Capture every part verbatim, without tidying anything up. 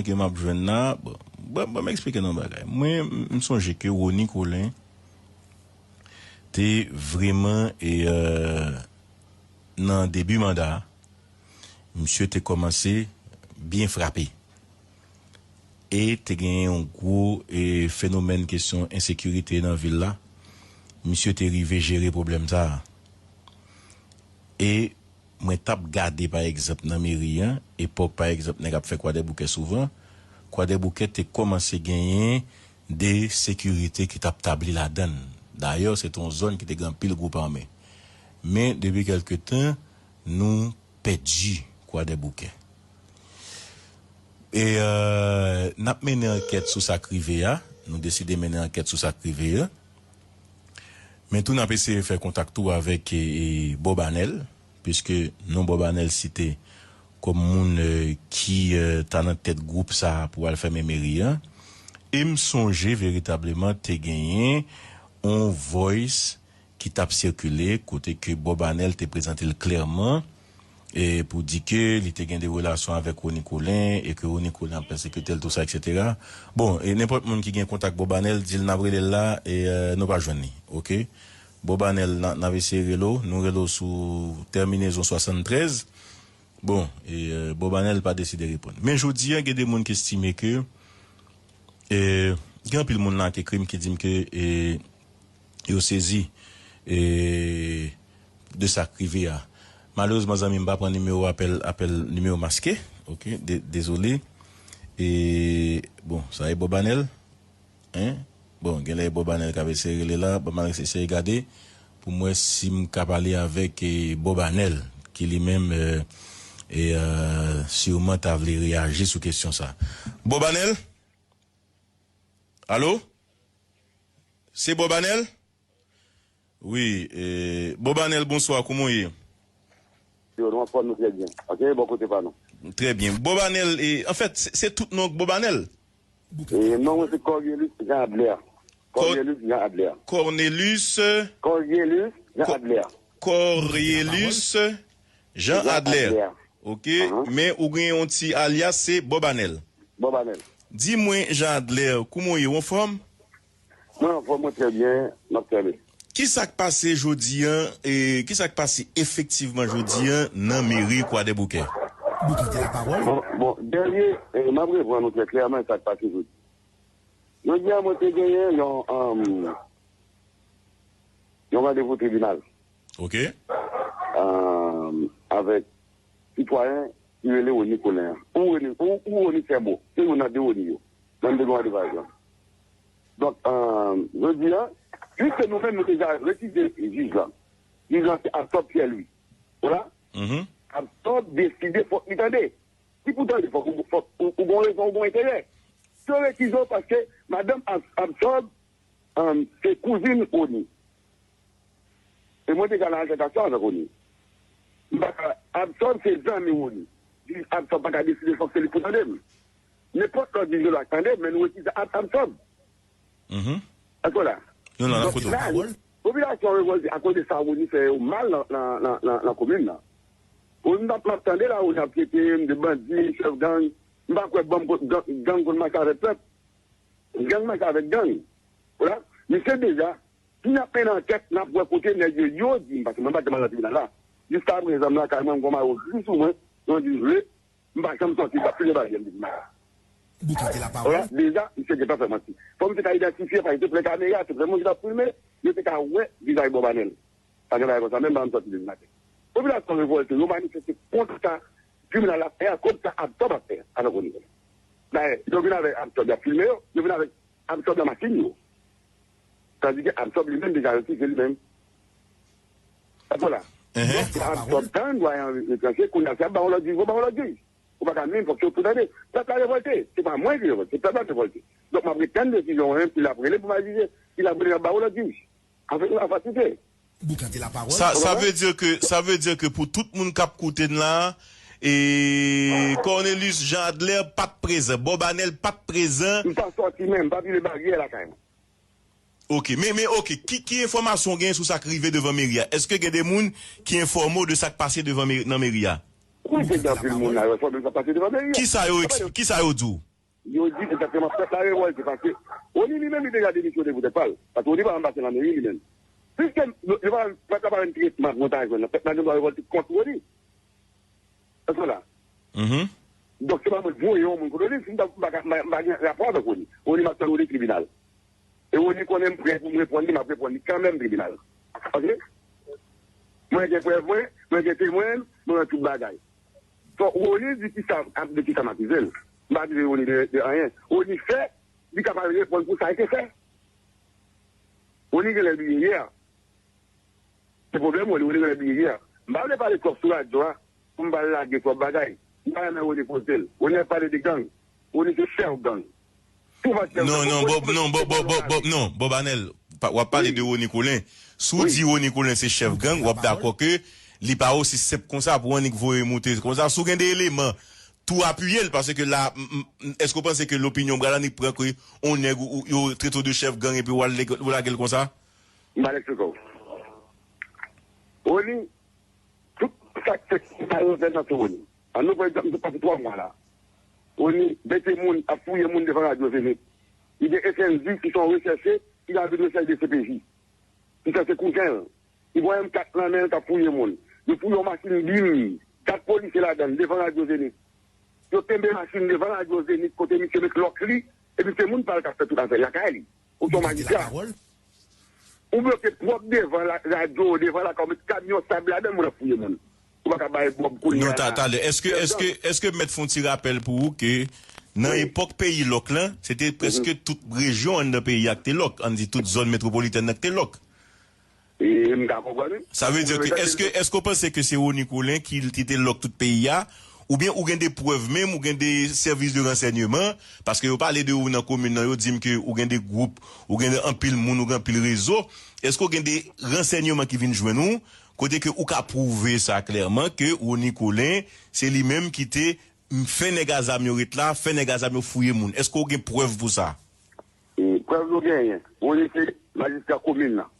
ke m ap jwenn la, bon, bon, bon, m eksplike nou yon bagay. Mwen, m, m sonje ke Rony Colin te vrèman, e, euh, nan debi manda, misye te kòmanse byen frape. E te genyen yon gwo, e, fenomèn kesyon ensekirite nan vil la. Misye te rive jere pwoblèm sa a. E mwen t ap gade, pa egzanp, nan meri an, epòk, pa egzanp, nèg ap fè Kwadèboukè souvan, Kwadèboukè te kòmanse genyen de sekirite ki t ap tabli ladan l. Dayè, se te yon zòn ki te gen anpil gwoup ame. Men, depi kèlke tan, nou pèdi Kwadèboukè. E, euh, n ap mennen ankèt sou sa k rive a. Nou deside mennen ankèt sou sa k rive a. Men tou, n ap eseye fè kontak tou avèk, e, e, Bob Anèl, piske non Bob Anèl site kòm moun, e, ki, e, ta nan tèt gwoup sa a pou al fèmen meri a. E m sonje veritableman te genyen on voice ki t ap sikile, kote ke Bob Anèl te prezante l klèman, e pou di ke li te gen de relasyon avèk Rony Colin, e ke Rony Colin ap pèsekite l, tou sa, et cetera. Bon, e nenpòt moun ki gen kontak Bob Anèl, di l n ap rele l la, e, e, nou pa jwenn li, oke? Bob Anèl, n a, n ap eseye rele w, nou rele w sou tèminezon swasanntrèz. Bon, e, e, Bob Anèl pa deside reponn. Men jodi a, gen de moun ki estime ke, e, gen anpil moun la ki ekri m, ki di m ke, e, yo sezi, e, de sa k rive a. Malerezman, zanmi m, m pa pran nimewo apèl, apèl nimewo maske. Oke, de-, dezole. E, bon, sa e Bob Anèl. Hein? Bon, genlè e Bob Anèl k ap eseye rele la. Ban m al eseye gade pou m wè si m ka pale avèk, e, Bob Anèl, ki li menm, e, e, e, siman ta vle reyaji sou kesyon sa. Bob Anèl? Alo? Se Bob Anèl? Wi, e, Bob Anèl, bonswa, kouman w ye? Yo, nou anfòm, nou trè byen. Ok, bò kote pa nou. Trè byen. Bob Anèl, e, anfèt, se, se tout non Bob Anèl? E, non mwen se Cornelius Jean Adler. Cor- Cornelius Jean Adler. Cornelius. Cornelius Jean Co- Adler. Cornelius Jean Jean Adler. Adler. Ok, Ahan. Men ou gen yon ti alyas, se Bob Anèl. Bob Anèl. Di mwen, Jean Adler, kouman w ye, w anfòm? Mwen anfòm, mwen trè byen, n ap fè ale. Kisa k pase jodi a, e kisa k pase efektivman jodi a nan meri Kwadèboukè? Bon, bon, dènye, e, m ap reprann nou trè klèman sa k pase jodi. Jodi a, mwen te genyen yon, um, yon randevou tribinal. Ok. Um, avèk sitwayen ki rele Rony Colin an. Ou Rony, ou, ou Rony Sèbo. Se youn nan de Rony yo. Nan de Rony Vazan. Donk, um, jodi a, piske nou menm nou te deja refize jij la. Jij la se Absorb Pierre Louis. Ou la? Mhm. Absorb deside fòk li tande. Si pou tande, fòk ou, fòk ou, ou gon rezon, ou gon enterè. Si yo refize w, paske madanm Ab- Absorb, um, se kouzin Rony. E mwen te ka nan altèkasyon avèk Rony. M pa ka, Absorb se zanmi Rony. Jij Absorb pa ka deside fòk se li pou tande m. Nenpòt lòt jij yo la tande m, men nou refize Ab- Absorb. Mhm. Èske w la? Nou la, n ap koute w. Donk, la, popilasyon an revòlte akoz de sa Rony fè yo mal nan, nan, nan, nan, nan komin nan. Rony, m ap, m ap tande la, Rony ap trete m de bandi, chèf gang. M pa kwè banm gang, gang konn mache avèk pèp. Gang mache avèk gang. Ou la, misye deja, si n ap mennen ankèt, n ap wè kote nèg yo, yo di m, paske mwen pa t janm al nan tribinal la. Jiskaprezan, m lakay mwen, m gon mayo gri sou mwen, yon jij vle, m pa janm sòti, m pa plize bagay, m di m pa la. Ou la, deja, misye gentan fè manti. Fò misye ka idantifye, pa egzanp, lè kamera, tout lè moun ki t ap filme, yo te ka wè vizaj Bob Anèl. Pa gen bagay konsa, menm pa m sòti de maten. Popilasyon revòlte, yo manifeste kont sa tribinal la fè a, kont sa Absorb ap fè a, avèk Rony Colin. Dayè, yo vin avèk Absorb, y ap filme yo, yo vin avèk Absorb nan machin yo. Tandike Absorb li menm deja refize li menm. Èske w la? Donk, Absorb tann, dwayen an retranche, kounye a se ap ba yon lòt jij, yo ba yon lòt jij. Ou pa ka menm fòk se yo pou tande. Pèp la revòlte. Se pa mwen ki revòlte, se pèp la ki revòlte. Donk, m ap ret tann desizyon an, si l ap rele pou m al jije, si l ap rele, m ap ba yon lòt jij. Avèk la fasilite. Sa, sa vle di ke, sa vle di ke pou tout moun k ap koute n la, e Cornelius Jean Adler pa t prezan, Bob Anèl pa t prezan. M pa sòti menm, m pa vire baryè lakay mwen. Ok, men, men, ok, ki, ki enfòmasyon w gen sou sa k rive devan meri a? Èske gen de moun ki enfòme w de sa k pase devan meri, nan meri a? Ou wè se gen anpil moun la yo, fò menm sa pase devan meri a. Kisa yo, kisa yo di w? Yo di egzakteman pèp la revòlte paske Rony li menm li deja demisyone pou tèt pa l. Paske Rony pa anbasè nan meri li menm. Piske yo pa, pèp la pa jwenn tretman pou yo ta jwenn nan, pèp la gen dwa revòlte kont Rony. Èske w la? Donk se pa mwen voye yon moun kote li, si m ta m pa ka, m pa m pa gen rapò avèk Rony. Rony m ap tann Rony tribinal. E Rony konnen m prè pou m reponn li, m ap reponn li kanmenm tribinal. Oke? Mwen gen prèv mwen, mwen gen temwen m, mwen gen tout bagay. Fò Rony di kisa, de kisa m akize l. M pa akize Rony de, de anyen. Rony fè, li kapab reponn pou sa l te fè. Rony genlè bliye yè. Se pwoblèm Rony, Rony genlè bliye yè. M pa vle pale twòp sou radyo a, pou m pa lage twòp bagay. M pa renmen Rony koze l. Rony ap pale de gang. Rony se chèf gang. Tou pa chèf gang. Non, non, Bob, non, Bob, Bob, Bob, Bob, non, Bob Anel, pa- w ap pale de Rony Colin. Si w di Rony Colin se chèf gang, w ap dakò ke li pa osi senp konsa pou annik voye moute konsa. Si w gen de eleman, tou apiye l, paske la, m- m- m- èske w panse ke lopinyon pral annik pran ke yon nèg ou- ou- yo trete w de chèf gang epi w al lage- w lage l konsa? M pral eksplike w. Rony, tout sa k fèt, sa yo fè nan sou Rony. An nou pran egzanp, nou pase twa mwa la. Rony mete moun, ap fouye moun devan radyo Zenith. Li gen S N Z ki se yon rechèche, ki nan vin rechèche de C P J. Li fè se kouzen l. Li gen M kat nan men l k ap fouye moun. Yo fouye yon machin bim. Kat polisye ladan l, devan radyo Zenith. Yo kenbe machin devan radyo Zenith kote misye met lòk li, epi se moun pa l k ap fè tout afè l lakay li. Ou se yon majistra. Ou bloke pwòp devan la- radyo, devan lakay w, met kamyon sab ladan l, moun ap fouye moun. Ou pa ka bay Bob kounye a la. Non, ta- talè. Èske, èske, èske m mèt fè yon ti rapèl pou ou ke nan epòk peyi lòk lan, se te prèske tout rejyon anndan peyi a ki te lòk, ann di tout zòn metwopolitèn nan ki te lòk. E m ka konprann, wi. Sa vle di ke, èske, èske w panse ke se Rony Colin ki, ki te lòk tout peyi a? Oubyen ou gen de prèv menm, ou gen de sèvis de ransèyman, paske yo pale de ou nan komin nan, yo di m ke ou gen de gwoup, ou gen de anpil moun, ou gen anpil rezo. Èske w gen de ransèyman ki vin jwenn ou, kote ke ou ka pwouve sa klèman, ke Rony Colin, se li menm ki te fè nèg a zam yo ret la, fè nèg a zam yo fouye moun? Èske w gen prèv pou sa? E, prèv nou genyen. Rony se majistra komin nan.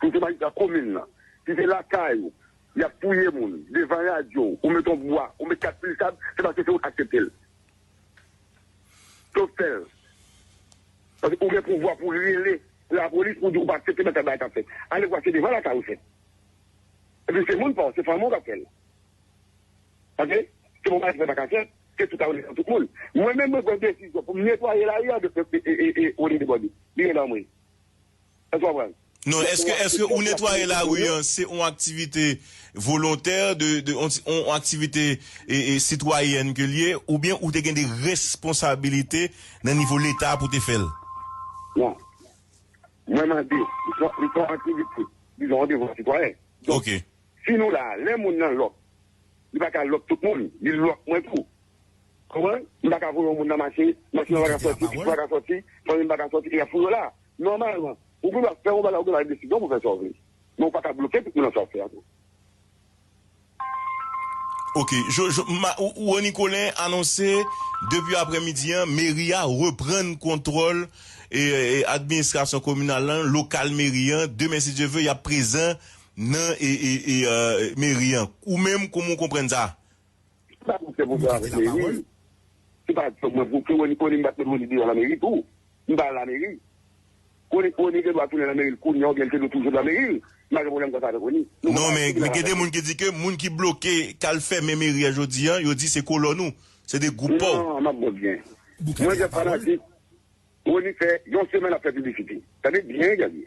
Si w se majistra komin nan, si se lakay ou, y ap touye moun, devan radyo w, ou met yon bwa, ou met kat pil sab, se paske se ou k aksepte l. Se ou k fè l. Paske ou gen pouvwa pou rele lapolis pou di ou pa aksepte bagay sa a k ap fèt. Alevwa se devan lakay ou fèt. Epi se moun pa w, se fanmi w k ap fè l. Oke? Se pou bagay sa pa ka fèt, se tout a onè tout moun. Mwen menm, mwen pran desizyon pou m netwaye lari a de, e, e, e, e, Rony Debòde. Li gen nan mwen. Èske w konprann? Non, èske, èske ou netwaye lari an, se yon aktivite volontè, de, de, yon, yon aktivite, e, e, sitwayèn ke l ye, oubyen ou te gen de responsabilite nan nivo Leta pou te fè l? Non. Mwen mande, li se, li se yon aktivite, dizon, yon devwa sitwayen. Donk, si nou la, lè moun nan lòk, li pa ka lòk tout moun, li lòk mwen tou. Konprann? M pa ka voye yon moun nan mache, machin nan pa ka sòti, pitit pa ka sòti, fanmi m pa ka sòti, e y ap fouye w la. Nòmalman, ou gen dwa fè yon bagay, ou gen dwa desizyon pou fè sa w vle. Men ou pa ka bloke tout moun nan sa w ap fè a tou. Ok, jo, jo, ma, ou, ou, Rony Colin anonse depi aprèmidi an, meri a reprann kontwòl e, e administrasyon kominal lan, lokal meri an. Demen, si Dye ve, y ap prezan nan e, e, e, e, meri an. Ou menm, kòman w konprann sa? Se pa pou fè pou fè avèk meri. Se pa pou mwen pou, pou Rony, Rony, m pa t met Rony deyò nan meri tou. M pa al nan meri. Rony, Rony gen dwa tounen nan meri l kounye a oubyen l te dwe toujou nan meri l. M pa gen pwoblèm konsa avèk Rony. Non, men gen de moun ki di ke moun ki bloke, k al fèmen meri a jodi a, yo di se kolòn ou, se de gwoup pa w. Non, m ap bon byen. Mwen gen fanatik. Rony fè yon semèn ap fè piblisite. Tande byen, Gaby.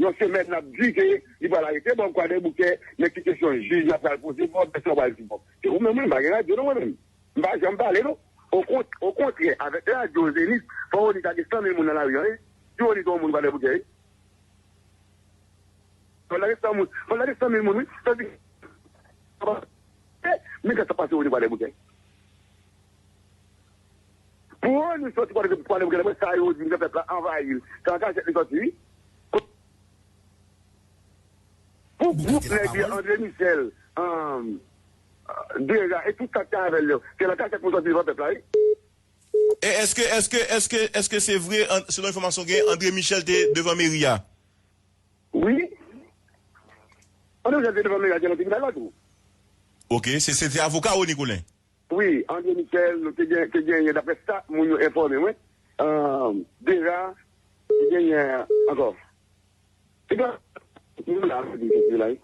Yon semèn ap di ke li pral arete Bob Kwadèboukè, men ki kesyon jij la pral poze Bob, èske w pral di Bob? Se ou menm, wi, m pa gen radyo non mwen menm. M pa janm pale non. Okon-, okontrè, avèk radyo Zenith, fò Rony ta gen san mil moun nan lari a, wi. Si Rony se yon moun Kwadèboukè, wi. Fò l ta gen san moun, fò l ta gen san mil moun, wi. Sa di, men sa k ap pase Rony Kwadèboukè. Pou Rony sòti Kwadèboukè, Kwadèboukè, dapre sa yo di m, ke pèp la anvayi l. Se an kachèt li sòti, wi. Pou gwoup nèg yo, André Michel, um, Dera, e tout sa k te avè l yo, se nan kachèt pou sòti devan pèp la, wi. E èske, èske, èske, èske se vre, an, selon enfòmasyon gen, André Michel te devan meri a? Wi. André Michel te devan meri a, te nan tribinal la tou. Ok, se se te avoka Rony Colin. Wi, André Michel, nou te gen, te genyen, daprè sa moun yo enfòme mwen, um, deja, te genyen ankò. Te gen, nou la, nou di, nou la, wi.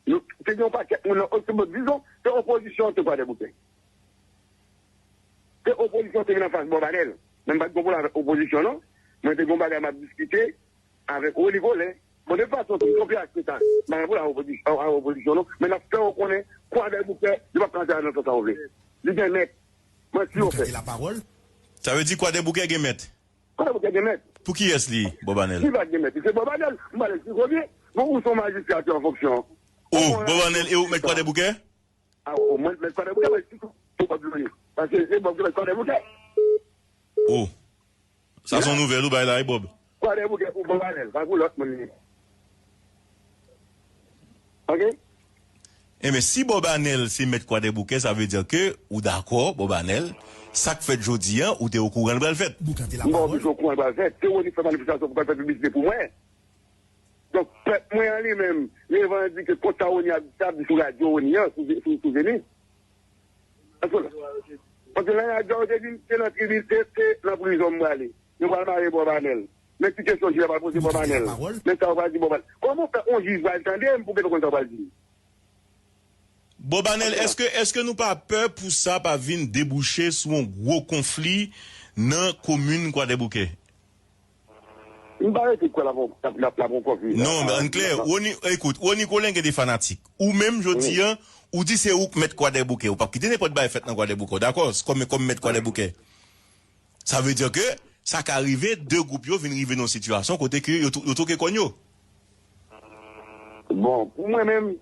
Nou te gen yon pakèt moun nan, se bon, dizon, se opozisyon te Kwadèboukè. Se opozisyon te vin anfas Bòb Anèl. Men m pa t gen pwoblèm avèk opozisyon, non. Mwen te gen yon bagay m ap diskite avèk Rony Colin. Bon, de fason, tout yon pi achte sa. M pa gen pwoblèm avèk opozisyon, avèk opozisyon, non. Men n ap fè yo konnen, Kwadèboukè, yo p ap ka antre nan sa sa yo vle. Li gen mèt. Manti yo fè. Sa vle di Kwadèboukè gen mèt? Kwadèboukè gen mèt. Pou kiyès li, Bòb Anèl? Li pa t gen mèt. Se Bòb Anèl, m pale si Rony, bon, ou se yon majistra ki an fonksyon. O, Bòb Anèl, e ou k mèt Kwadèboukè? A, o, mwen, mèt Kwadèboukè, mwen, si tou, tou Bòb Anèl. Paske se Bòb ki mèt Kwadèboukè. O. Sa se yon nouvèl ou bay la, wi, Bòb? Kwadèboukè pou Bòb Anèl, pa pou lòt moun li. Ok? Enben, si Bòb Anèl se mèt Kwadèboukè, sa vle di ke ou dakò, Bòb Anèl, sa k fèt jodi a, ou te okouran l pral fèt. M pa oblije okouran l pral fèt. Se Rony k fè manifestasyon pou l fè piblisite pou mwen. Donk, pèp mwen an li menm, revandike kont sa Rony ap di, sa ap di sou radyo Rony an, sou, sou, sou Zenith. Paske, paske nan radyo, yo te di, se nan tribin, se, se nan prizon m prale. Yo pral mare Bòb Anèl. Men ki kesyon jij la pral poze Bòb Anèl. Men sa yo pral di Bòb Anèl. Kòman w fè yon jij pral tande m pou w gentan konn sa w pral di? Bòb Anèl, èske, èske nou pa pè pou sa pa vin debouche sou yon gwo konfli nan komin Kwadèboukè? M pa rete kwè l ap, l ap, l ap, l ap yon konfli. Non, men ann klè, Rony, ekout, Rony Colin gen de fanatik. Ou menm, jodi a, ou di se ou k mèt Kwadèboukè. Ou p ap kite nenpòt bagay fèt nan Kwadèboukè, w dakò? Kòm, kòm mèt Kwadèboukè. Sa vle di ke sa ka rive, de gwoup yo vin rive nan yon sitiyasyon kote ke yo, yo twoke kòn yo. Bon, pou mwen menm,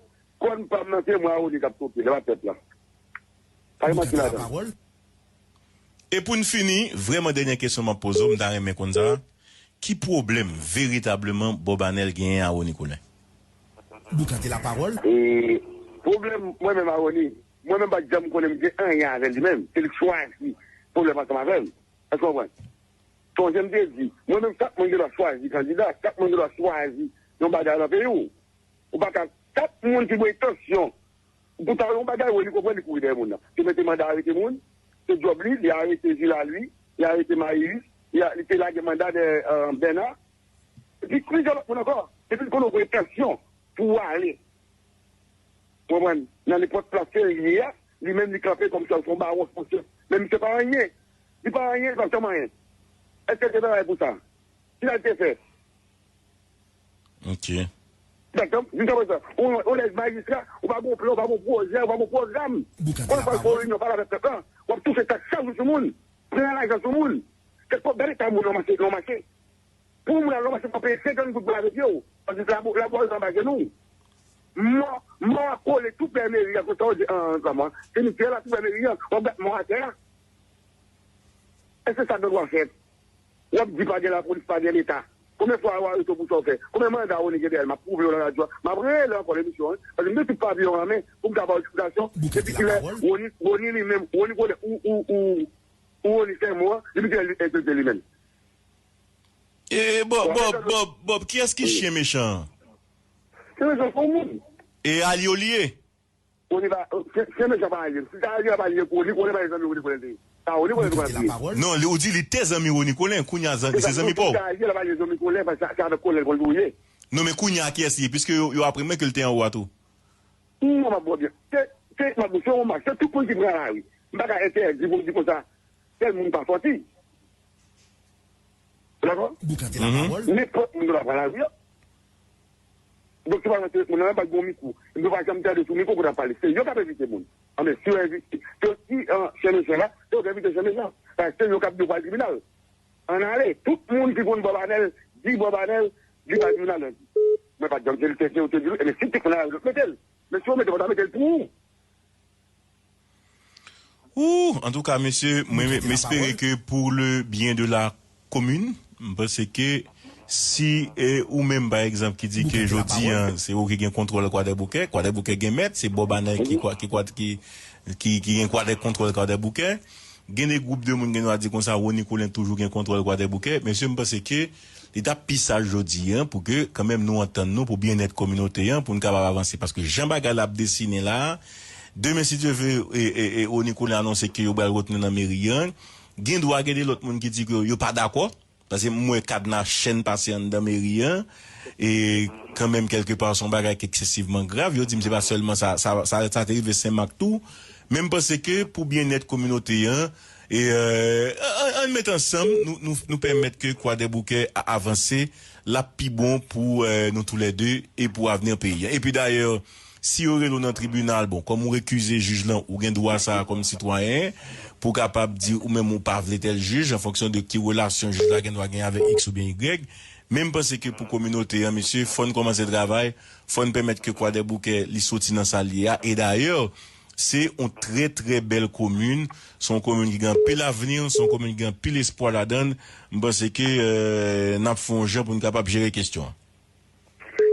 kòn pa m nan se mwen a Rony k ap twoke, se pa pèp la. Pa gen manti ladan. E pou n fini, vrèman dènye kesyon m ap poze w, m ta renmen konn sa. Ki pwoblèm veritableman Bòb Anèl genyen a Rony Colin? Boukante lapawòl. E pwoblèm mwen menm a Rony, mwen menm pa t janm konnen m gen anyen avè li menm. Se li k chwazi pwoblèm ansanm avè m. Èske w konprann? Sonje m te di, mwen menm chak moun gen dwa chwazi kandida, chak moun gen dwa chwazi yon bagay nan peyi w. Ou pa ka, chak moun ki gen entansyon pou ta yon bagay, wi, li konprann li kouri dèyè moun nan. Li mete manda arete moun, se djòb li, li arete Jila Lwi, li arete Mayilis, li, li te lage manda dèyè Bèna. Epi plizyè lòt moun ankò. Epi l konnen w gen entansyon pou w ale. Ou konprann? Nan nenpòt plas ke l ye a, li menm li kanpe kòmsi l se yon bawon, se yon chèf. Men misye pa anyen. Li pa anyen, li pa janm anyen. Èske l te travay pou sa? Kisa l te fè? Ok. Dakò? Jiska prezan, ou, ou lè majistra, ou pa gon plan, ou pa gon pwojè, ou pa gon pwogram. Kòman fè w fè reyinyon, pale avèk pèp la? W ap touche taks chak jou sou moun. Pran lajan sou moun. Se kòb, gade ta moun nan mache, nan mache. Pou moun al nan mache, pa peye senkant goud pou lave pye w. Paske se labo, labo anba jenou w. Mò, mò a kole tou prè meri a, kote w di an, an, an, simityè la tou prè meri a, w ap gade mò atè a. Èske sa gen dwa fèt? W ap di pa gen lapolis, pa gen leta. Konbyen fwa yo arete w pou sa w fè? Konbyen manda Rony gen dèyè l? M ap pwouve yo nan radyo a. M ap rele ankò nan emisyon an, paske m gen tout papye yo nan men pou m ka ba w eksplikasyon. Depi kilè Rony, Rony li menm, Rony konnen ou, ou, ou, ou Rony fè mò, depi kilè li enkilte li menm? E Bòb, Bòb, Bòb, Bòb, kiyès ki chen mechan an? Chen mechan se yon moun. E alye w li ye? Rony pa, se, se mechan pa alye. Si se alye a pa alye pou Rony, Rony pa gen zanmi Rony konnen l te ye. Sa Rony konnen tou pa alye. Non, li, ou di li te zanmi Rony Colin, kounye a li se zanmi pa w. Si se alye la pa alye zanmi Colin, paske se avèk Colin l konn touye. Non, men kounye a kiyès li ye, piske yo, yo aprann mwen ke l te anwo a tou. Non, m ap ba w byen. Se, se, m ap di w, se yon mas, se tout moun ki pran lari. M pa ka entèdi pou m di konsa, tèl moun pa sòti. Dakò? Boukante lapawòl. Nenpòt moun nan pran lari a. Donk, se pa nan telefòn nan, pa gen mikwo. Yo pa janm tande sou mikwo pou ta pale. Se yo k ap envite moun. Anben, si yo envite, si yo di, an, chen mechan la, se yo k envite chen mechan. Paske se yo k ap di yo pral tribinal. Ann ale, tout moun ki konn Bòb Anèl, di Bòb Anèl, di pral tribinal lendi. Mwen pa t janm di l, se yo te di l, enben, si te konn al mete l. Men si yo mete, yo pa ta mete l pou ou. Ou, antouka, mesye, mwen, m espere ke pour le bien de la commune, m panse ke si e, ou menm, pa egzanp, ki di ke jodi a, se ou ki gen kontwòl Kwadèboukè, Kwadèboukè gen mèt, se Bòb Anèl ki, ki, ki, ki gen kwadè, kontwòl Kwadèboukè. Gen de gwoup de moun gen dwa di konsa, Rony Colin toujou gen kontwòl Kwadèboukè. Mesye, m panse ke li t ap pi saj jodi a pou ke kanmenm nou antann nou pou byennèt kominote a, pou n kapab avanse. Paske jan bagay la ap desinen la a, Demen, si Dye ve, e, e, e, Rony Colin anonse ke yo pral retounen nan meri an. Gen dwa gen de lòt moun ki di ke yo pa dakò. Paske m wè kadna chèn pase anndan meri an. E kanmenm, kèlkepa, se yon bagay ki eksesivman grav. Yo di m se pa sèlman sa, sa, sa, sa te rive Senmak tou. Men m panse ke pou byennèt kominote an, e, euh, an, an, ann met ansanm, nou, nou, nou pèmèt ke Kwadèboukè a avanse, l ap pi bon pou, euh, nou toulède e pou avni peyi an. Epi dayè, si yo rele w nan tribinal, bon, kòm ou rekize jij lan, ou gen dwa sa a kòm sitwayen, pou w kapab di ou menm ou pa vle tèl jij, an fonksyon de ki relasyon jij la gen dwa gen avèk X oubyen Y. Men m panse ke pou kominote an, mesye, fò n kòmanse travay, fò n pèmèt ke Kwadèboukè li soti nan sa l ye a. E dayè, se yon trè, trè bèl komin. Se yon komin ki gen anpil avni, se yon komin ki gen anpil espwa ladan l. M panse ke, euh, n ap fè yon jan pou n kapab jere kesyon an.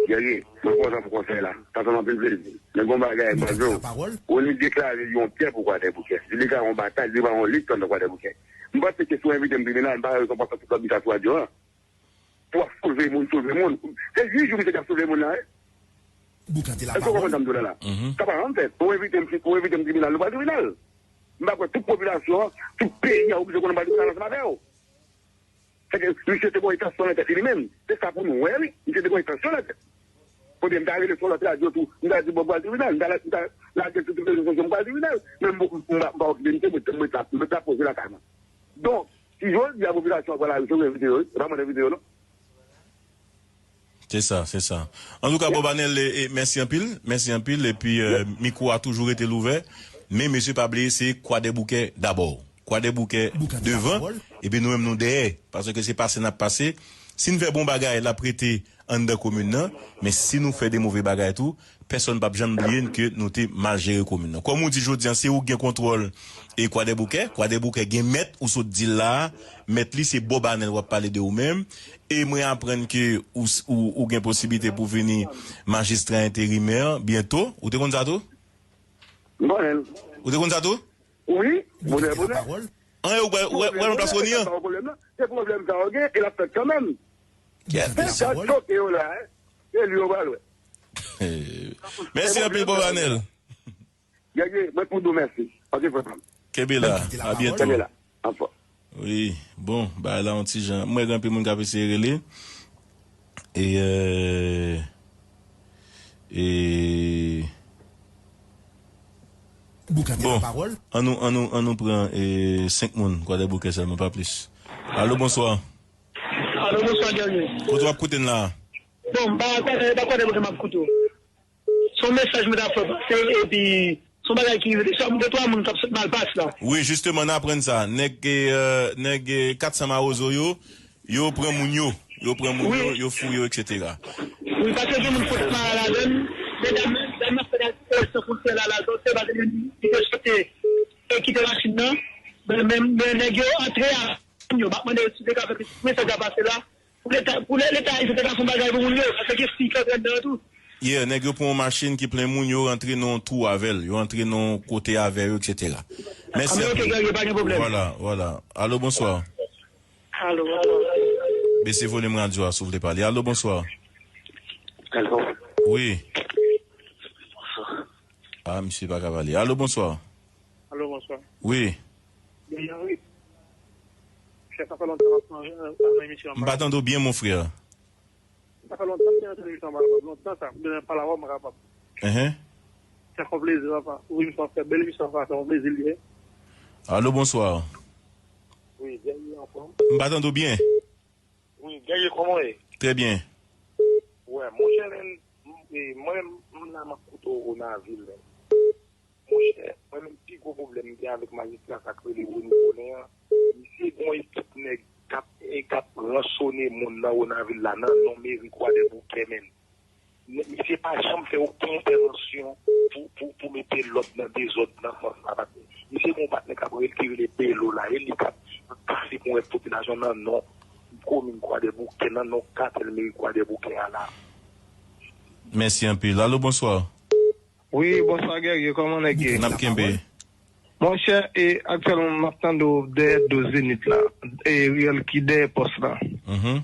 Guerrier, mwen kontan pou konsèy la. Sa fè m anpil plezi. Men gon bagay, mwen di w, Rony deklare li yon pyè pou Kwadèboukè. Li deklare yon batay, li deklare yon lit anndan Kwadèboukè. M panse ke si w envite m tribinal, m pa wè rezon pou w ap fè tout lòt bika sou radyo an. Pou w ap soulve moun, soulve moun. Se jij yo misye t ap soulve moun la, wi. Èske w konprann sa m di w la la? Sa pa janm fèt. Ou envite m, ou envite m tribinal, nou pral tribinal. M pa kwè tout popilasyon an, tout peyi an oblije konnen m pral tribinal ansanm avè w. Se ke misye te gon entansyon nan tèt li menm. Se sa pou nou wè, wi. Misye te gon entansyon nan tèt. Kote m ta rele sou lòt radyo tou, m ta di, bon, m pral tribinal, m ta, m ta lage sou tout rezo sosyo, m pral tribinal. Men m, m, m pa okipe misye, mwen, mwen t ap, mwen t ap poze lakay mwen. Donk, si jodi a popilasyon an pran lari, se ou envite yo, wi. Se pa mwen envite yo, non. Se sa, se sa. Antouka, Bob Anel, e, e, mèsi anpil, mèsi anpil, epi, euh, mikwo a toujou rete louvè. Men, mesye, pa bliye, se Kwadèboukè dabò. Kwadèboukè devan, epi nou menm nou dèyè. Paske se pase n ap pase. Si n fè bon bagay, l ap rete anndan komin nan. Men si nou fè de move bagay tou, pèsonn p ap janm bliye n ke nou te mal jere komin nan. Kòm ou di jodi a, se ou k gen kontwòl e Kwadèboukè. Kwadèboukè gen mèt, ou sot di l la a. Mèt li, se Bob Anel, w ap pale de ou menm. E mwen aprann ke ou, ou, ou gen posiblite pou vini majistra enterimè byento. Ou te konn sa tou? M konnen l. Ou te konn sa tou? Wi, bonè, bonè. An, e ou, ou, ou, ou nan plas Rony an? Se pwoblèm sa yo gen, e l ap fèt kanmenm. Kèt. Sa choke yo la, hein. Se li yo pral wè. Mèsi anpil, Bob Anel. Guerrier, mwen tou di w mèsi. Ok, frè pa m. Kenbe la. A byento. Kenbe la. Anfòm. Wi, bon, bagay la yon ti jan. Mwen gen anpil moun k ap eseye rele. E, euh, e, bon, an nou, an nou, an nou pran, e, senk moun, Kwadèboukè sèlman, pa plis. Alo, bonswa. Alo, bonswa, Guerrier. Kote w ap koute n la? Bon, m pa konnen, pa konnen kote m ap koute w. Se yon mesaj mwen ta fè pase, epi se yon bagay ki rete sou de twa moun k ap sot mal pase la. Wi, jisteman, n aprann sa. Nèg, e, euh, nèg, e, kat san mawozo yo, yo pran moun yo. Yo pran moun yo, yo fou yo, etsetera. Wi, paske gen moun fout mal ladan l. Medam, dam nan fè nan san fwontyè la, la, donk se pa gen li te soti e kite machin nan. Men, men, men nèg yo antre a moun yo. M ap mande si te ka fè mesaj la pase la. Pou Leta, pou Leta ayisyen te ka fè yon bagay pou moun yo, paske gen fi ki antre anndan an tou. Yeah, nèg yo pran yon machin ki plen moun, yo rantre nan yon twou avè l, yo rantre nan yon kote avè yo, etsetera. Mèsi anpil. Ah, men ok, Guerrier, pa gen pwoblèm. Vwala, vwala. Alo, bonswa. Alo, alo. Bese volim radyo a, si w vle pale. Alo, bonswa. Alo. Wi. Bonswa. Ah, misye pa ka pale. Alo, bonswa. Alo, bonswa. Wi. Byen, wi. Chè, sa fè lontan m ap nan, nan emisyon an. M pa tande w byen, mon frè. Sa fè lontan m te nan emisyon an, lontan sa. M bezwen pale avè w, m pa kapab. Enhen. Sa fè yon plezi, papa. Wi, emisyon an fè, bèl emisyon, papa, sa fè yon plezi, li ye. Alo, bonswa. Wi, Guerrier anfòm. M pa tande w byen. Wi, Guerrier, kòman w ye? Trè byen. Wè, monchè, men, m, e, mwen, m la, m ap koute w nan vil, men. Monchè, mwen menm, pi gwo pwoblèm m gen avèk majistra sa k rele Rony Colin an, misye gen yon ekip nèg k ap, e, k ap ransone moun nan Wonavil la, nan non meri Kwadèboukè, menm. Nè-, misye pa janm fè okenn entèvansyon pou, pou, pou mete lòd nan dezòd nan sans la, paske misye gen yon patnè k ap rele, ki rele Belo la, e li k ap pase pou yon popilasyon nan non komin Kwadèboukè, nan non katèl meri Kwadèboukè a la. Mèsi anpil. Alo, bonswa. Wi, bonswa, Guerrier, kòman nèg ye? N ap kenbe. Monchè, e, aktyèlman, m ap tande w dèyè do Zenith la, e, riyèl ki dèyè pòs la. Mhm.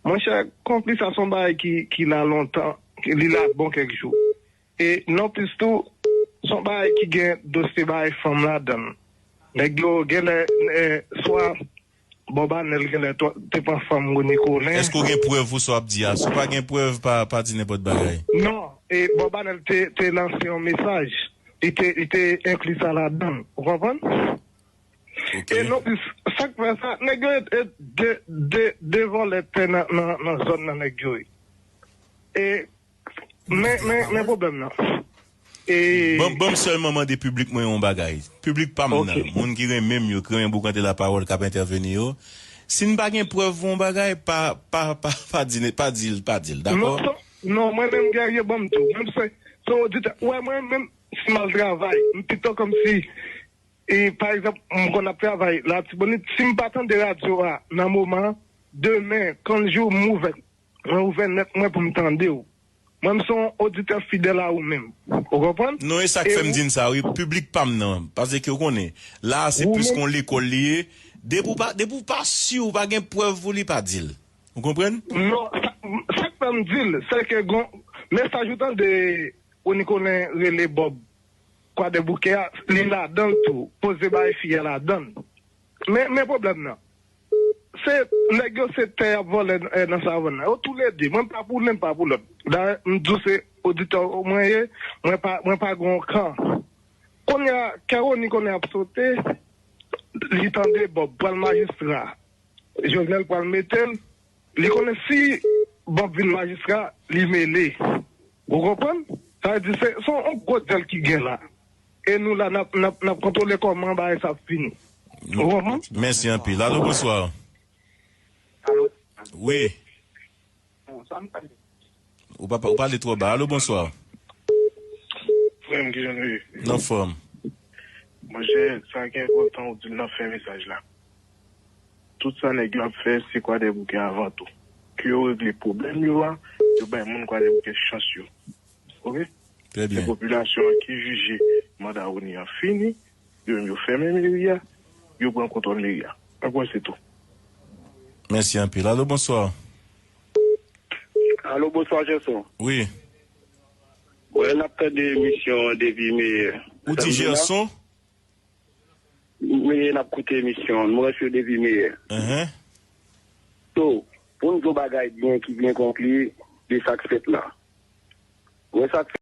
Monchè, konfli sa se yon bagay ki, ki la lontan, ki, li la bon kèk jou. E, nonplis tou, Se yon bagay ki gen dosye bagay fanm ladan l. Nèg yo genlè, eh, swa Bob Anèl genlè to- te pran fanm Rony Colin. Èske w gen prèv pou sa w ap di a? Si w pa gen prèv, pa, pa di nenpòt bagay. Non, e Bob Anèl te, te lanse yon mesaj. Li te, li te enkli sa ladan l. Ou konprann? Ok. E non plis, sa k fè sa, nèg yo e, e de, de, de vòlè tè nan, nan, nan zòn nan nèg yo ye. E, men, men, men pwoblèm nan. E Ban, ban m sèlman mande piblik mwen yon bagay. Piblik pa m nan, ok, moun ki renmen m yo, ki renmen boukante lapawòl, k ap entèveni yo. Si n pa gen prèv pou yon bagay, pa, pa, pa, pa di, pa di l, pa di l, dakò? Non, non, mwen menm Guerrier, ban m di w. Menm se, se oditè. Wè, mwen menm, si m al travay, m pito kòmsi, e, pa egzanp, m konn ap travay Latibonit, si m pa tande radyo a nan moman an, demen, kanjou m ouvè, mwen ouvè nèt mwen pou m tande w. Mwen, m se yon oditè fidèl a ou menm. Ou konprann? Non, e sa k fè m di n sa, wi, piblik pa m nan. Paske w konnen, la a se plis kon lekòl li ye. Depi w pa, depi w pa si, w pa gen prèv pou li, pa di l. Ou konprann? Non, sa, sa k fè m di l, se ke gon mesaj ou tande Rony Colin rele Bob Kwadèboukè a, li ladan l tou. Poze bay fi a ladan l. Men, men pwoblèm nan. Se nèg yo se tè y ap vòlè, eh, nan savann nan. Yo toulede. Mwen pa pou youn, m pa pou lòt. Dayè, m di w se oditè mwen ye, mwen pa, mwen pa gen yon kan. Kounye a, kè Rony konnen ap sote, li tande Bob pral majistra. Jovenel pral mete l. Li konnen si Bob vin majistra, li mele. Ou konprann? Sa vle di se, se yon gwo dyòl ki gen la. E nou la, n ap, n ap, n ap kontwole kòman bagay sa ap fini. Ou konprann? Mèsi anpil. Alo, bonswa. Alo. Wi. Bon, sa m pale. Ou pa, ou pale twò ba. Alo, bonswa. Frè m, kijan nou ye? Nan fòm. Monchè, sa ki enpòtan ou di l nan fen mesaj la. Tout sa nèg yo ap fè, se Kwadèboukè avan tou. Ke yo regle pwoblèm yo a, yo bay moun Kwadèboukè chans yo. Oke? Trè byen. Se popilasyon an ki jije manda Rony an fini, yo menm yo fèmen meri a, yo pran kontwòl meri a. Mwen kwè se tou. Mèsi anpil. Alo, bonswa. Alo, bonswa, Gerson. Wi. Wè, n ap tande emisyon an depi meyè. Ou di Gerson? Meyè, n ap koute emisyon an. Mwen se depi meyè. Enhen. So, pou n di yon bagay byen ki byen konkli de sa k fèt la. Wè sa k